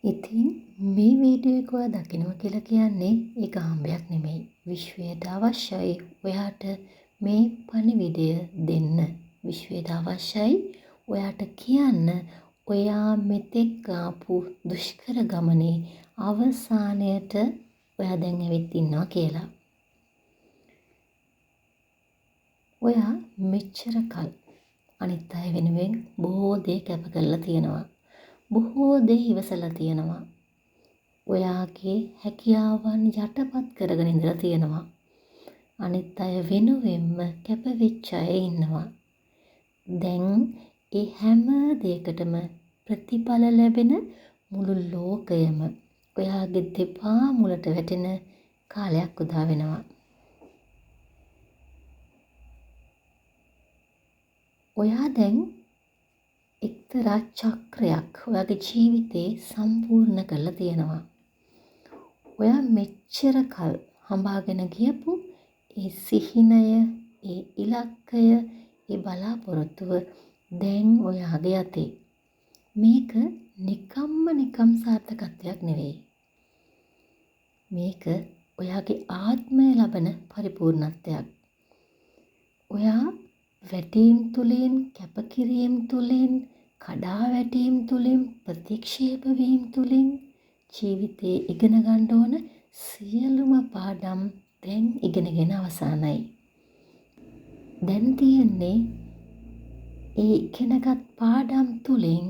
ඉතින් මේ වීඩියෝ එක ඔයා දකිනවා කියලා කියන්නේ ඒක අහඹයක් නෙමෙයි. විශ්වයට අවශ්‍යයි ඔයාට මේ පණිවිඩය දෙන්න. විශ්වයට අවශ්‍යයි ඔයාට කියන්න ඔයා මෙතෙක් ආපු දුෂ්කර ගමනේ අවසානයට ඔයා දැන් ඇවිත් ඉන්නවා කියලා. ඔයා මෙච්චර කල් අනිත් අය වෙනුවෙන් බොහෝ දේ කැප කරලා තියෙනවා. බොහෝ දේ ඉවසලා තියෙනවා. ඔයාගේ හැකියාවන් යටපත් කරගෙන ඉඳලා තියෙනවා. අනිත් අය වෙනුවෙන්ම කැප වෙච්ච අය ඉන්නවා. දැන් ඒ හැම දෙයකටම ප්‍රතිඵල ලැබෙන මුළු ලෝකයම ඔයාගේ දෙපා මුලට වැටෙන කාලයක් උදා වෙනවා. ඔයා දැන් එක්තරා චක්‍රයක් ඔයාගේ ජීවිතේ සම්පූර්ණ කරලා තියෙනවා. ඔයා මෙච්චර කල් හඹාගෙන ගියපු ඒ සිහිනය, ඒ ඉලක්කය, ඒ බලාපොරොත්තුව දැන් ඔයාගේ අතේ. මේක නිකම්ම නිකම් සාර්ථකත්වයක් නෙවෙයි. මේක ඔයාගේ ආත්මය ලබන පරිපූර්ණත්වයක්. ඔයා වැටීම් තුළින්, කැපකිරීම් තුළින්, කඩා වැටීම් තුළින්, ප්‍රතික්ෂේප වීම් තුළින් ජීවිතේ ඉගෙන ගන්න ඕන සියලුම පාඩම් දැන් ඉගෙනගෙන අවසానයි. දැන් තියෙන්නේ ඒ ඉගෙනගත් පාඩම් තුළින්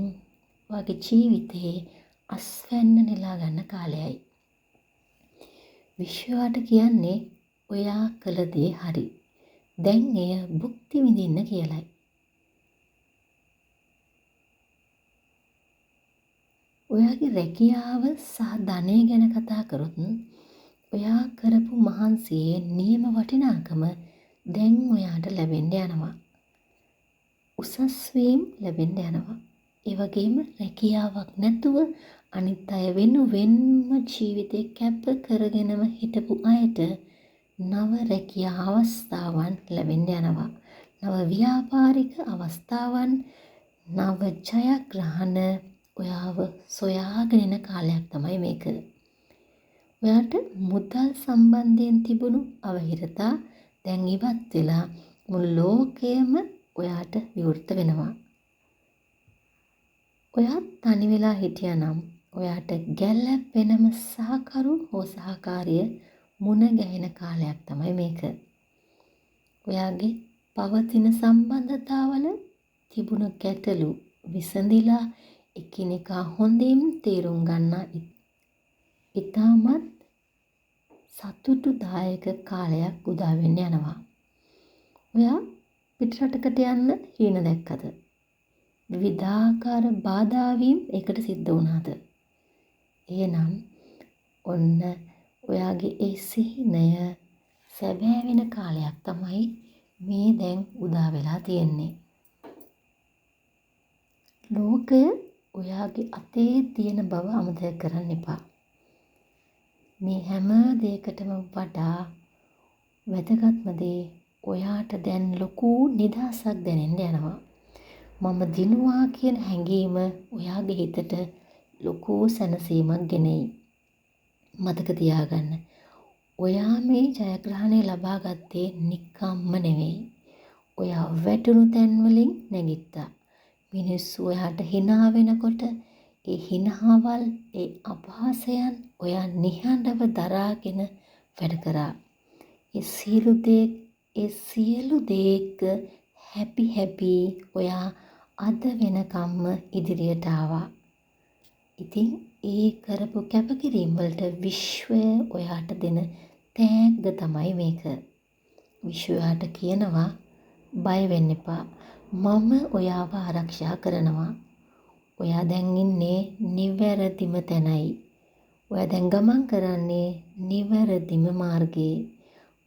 ඔයාගේ ජීවිතේ අස්වැන්න නෙලා ගන්න කාලයයි. විශ්වයට කියන්නේ ඔයා කළ දේ හරි. දැන් එය භුක්ති විඳින්න කියලයි. ඔයාගේ රැකියාව සහ ධනය ගැන කතා කරොත් ඔයා කරපු මහන්සියේ නියම වටිනාකම දැන් ඔයාට ලැබෙන්න යනවා. උසස් වීම් ලැබෙන්න යනවා. ඒ වගේම රැකියාවක් නැතුව අනිත් අය වෙනුවෙන්ම ජීවිතේ කැප කරගෙනම හිටපු අයට නව රැකියා අවස්ථාවන් ලැබෙන්න යනවා. නව ව්‍යාපාරික අවස්ථාවන්, නව ජයග්‍රහණ ඔයාව සොයාගෙන එන කාලයක් තමයි මේක. ඔයාට මුදල් සම්බන්ධයෙන් තිබුණු අවහිරතා දැන් ඉවත් වෙලා මුළු ලෝකයම ඔයාට විවෘත වෙනවා. ඔයා තනි වෙලා හිටියානම් ඔයාට ගැළපෙනම සහකරු හෝ සහකාරිය මුණ ගැහෙන කාලයක් තමයි මේක. ඔයාගේ පවතින සම්බන්ධතාවල තිබුණු ගැටලු විසඳිලා එකිනෙකා හොඳින් තේරුම් ගන්නා ඉතාමත් සතුටුදායක කාලයක් උදා වෙන්න යනවා. ඔයා පිටරටකට යන්න හීන දැක්කද? විවිධාකාර බාධා වීම් ඒකට සිද්ධ වුණාද? එහෙනම් ඔන්න ඔයාගේ ඒ සිහිනය සැබෑ වෙන කාලයක් තමයි මේ දැන් උදා වෙලා තියෙන්නේ. ලෝකය ඔයාගේ අතේ තියෙන බව අමතක කරන්න එපා. මේ හැම දෙයකටම වඩා වැදගත්ම දේ ඔයාට දැන් ලොකු නිදහසක් දැනෙන්න යනවා. මම දිනුවා කියන හැඟීම ඔයාගේ හිතට ලොකු සැනසීමක් ගෙනෙයි. මතක තියාගන්න, ඔයා මේ ජයග්‍රහණය ලබා ගත්තේ නිකම්ම නෙවෙයි. ඔයා වැටුණු තැන් වලින් නැගිට්ටා. මිනිස්සු ඔයාට හිනා වෙනකොට ඒ හිනාවල්, ඒ අපහාසයන් ඔයා නිහඬව දරාගෙන වැඩ කරා. ඒ සියලු දේක හැපි හැපි ඔයා අද වෙනකම්ම ඉදිරියට ආවා. ඉතින් ඒ කරපු කැපකිරීම වලට විශ්වය ඔයාට දෙන තෑග්ග තමයි මේක. විශ්වය ඔයාට කියනවා බය වෙන්න එපා. මම ඔයාව ආරක්ෂා කරනවා. ඔයා දැන් ඉන්නේ නිවැරදිම තැනයි. ඔයා දැන් ගමන් කරන්නේ නිවැරදිම මාර්ගයේ.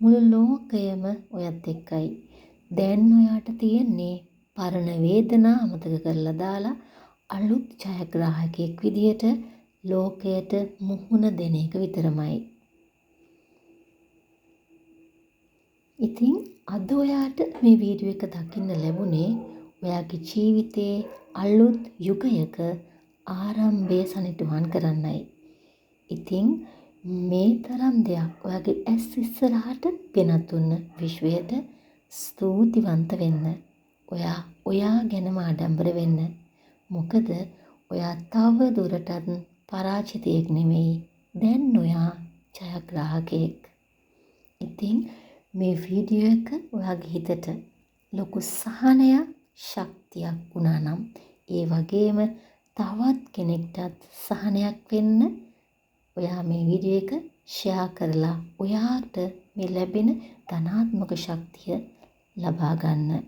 මුළු ලෝකයම ඔයත් එක්කයි. දැන් ඔයාට තියෙන්නේ පරණ වේදනා අමතක කරලා දාලා අලුත් ජයග්‍රාහකයෙක් විදියට ලෝකයට මුහුණ දෙන එක විතරමයි. ඉතින් අද ඔයාට මේ වීඩියෝ එක දකින්න ලැබුණේ ඔයාගේ ජීවිතේ අලුත් යුගයක ආරම්භය සනිටුහන් කරන්නයි. ඉතින් මේ තරම් දෙයක් ඔයාගේ ඇස් ඉස්සරහට ගෙනත් දුන්න විශ්වයට ස්තුතිවන්ත වෙන්න. ඔයා ඔයා ගැනම ආඩම්බර වෙන්න. මොකද ඔයා තව දුරටත් පරාජිතයෙක් නෙමෙයි. දැන් ඔයා ජයග්‍රාහකයෙක්. ඉතින් මේ වීඩියෝ එක ඔයාගේ හිතට ලොකු සහනයක්, ශක්තියක් වුණා නම්, ඒ වගේම තවත් කෙනෙක්ටත් සහනයක් වෙන්න ඔයා මේ වීඩියෝ එක ෂෙයා කරලා ඔයාට මේ ලැබෙන ධනාත්මක ශක්තිය ලබා ගන්න.